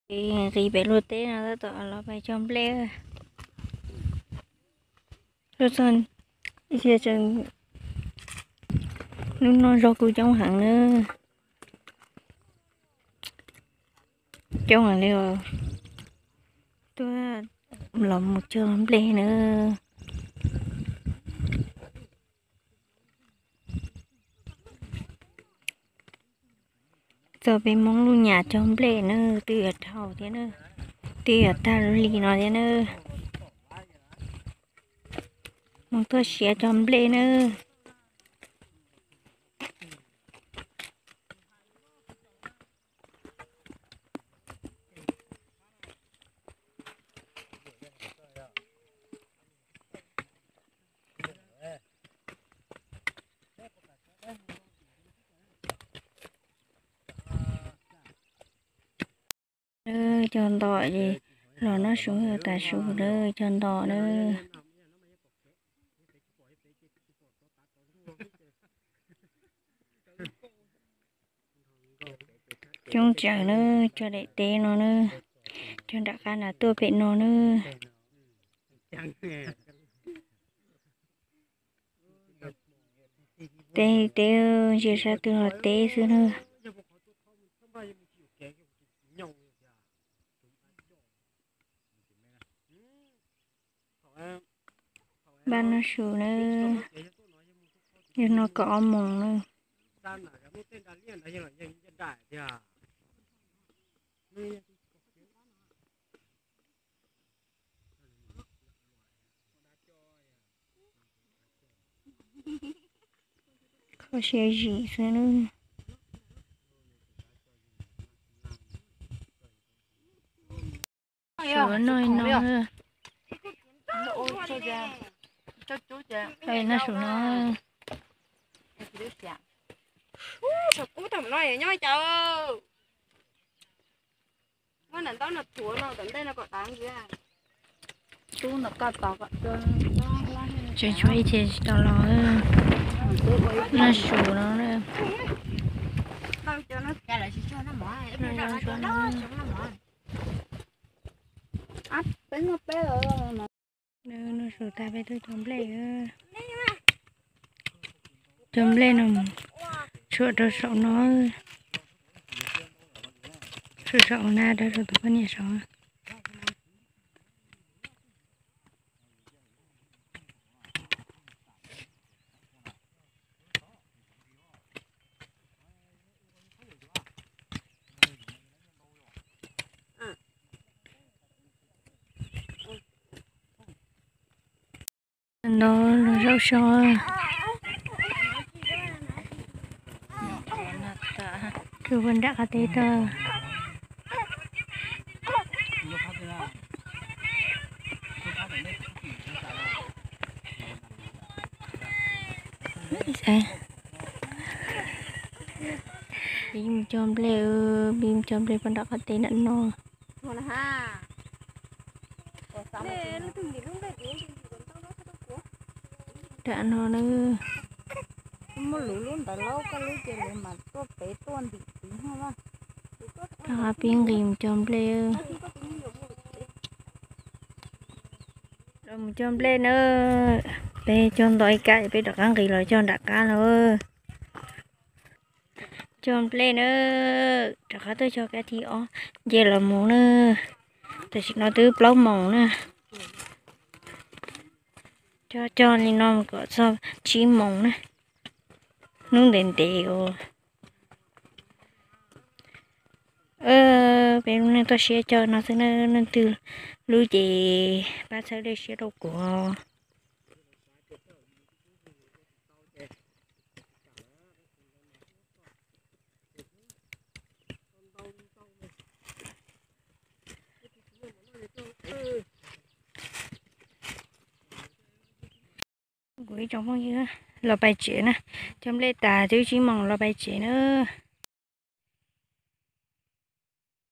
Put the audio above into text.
Nqis pem luag teb no tab tom los pais cog nplej. Tuaj txog, hnub no zog kuj coob heev na. Coob heev li os. Tuaj los mus cog nplej na. Txog peb Hmoob lub nyam cog nplej na, twb yuav dhau thiab na, twb yuav tag li no thiab na. Mus tuaj siav cog nplej na. Cog nto es los noj su tas su na, cog nto na. Coob tsawv na, cog daim teb no na, cog nram qab na tuaj pem no na. Teb teb, ntsia sab twg los teb xwb na. Npaj noj su na, yog no kaum ob moos na. Kho siab zim xwb na. Su noj no, noj su no. Tseem tshuav ib ce tsis tau los, noj su no. Noj su tas peb tuaj cog nplej. Cog nplej no, tshuam rau saum no, tshuam saum na, rau saum tus poj niam saud. No los zaum so, kws puag nram qab teb tag. Peb mus cog nplej, peb mus cog nplej puag nram qab teb nram no. Nram no na. Rov qab pib nqis mus cog nplej. Los mus cog nplej na. Peb cog nto ib kab es peb rov qab nqis los cog nram qab no. Cog nplej na, rov qab tuaj cog kab thib ob nce los mus na. Tam sim no twb plaub moos na. Cog cog li no mus kom txog tsib moos na. Hnub ntev ntev os. Peb lub neej tuaj siab cog no xwb na, leej twg lub ces pab txhawb dej siab rau kuv. Kuv ib tsoom phooj ywg los pais tsev na, cog nplej tas twb tsib moos los pais tsev na.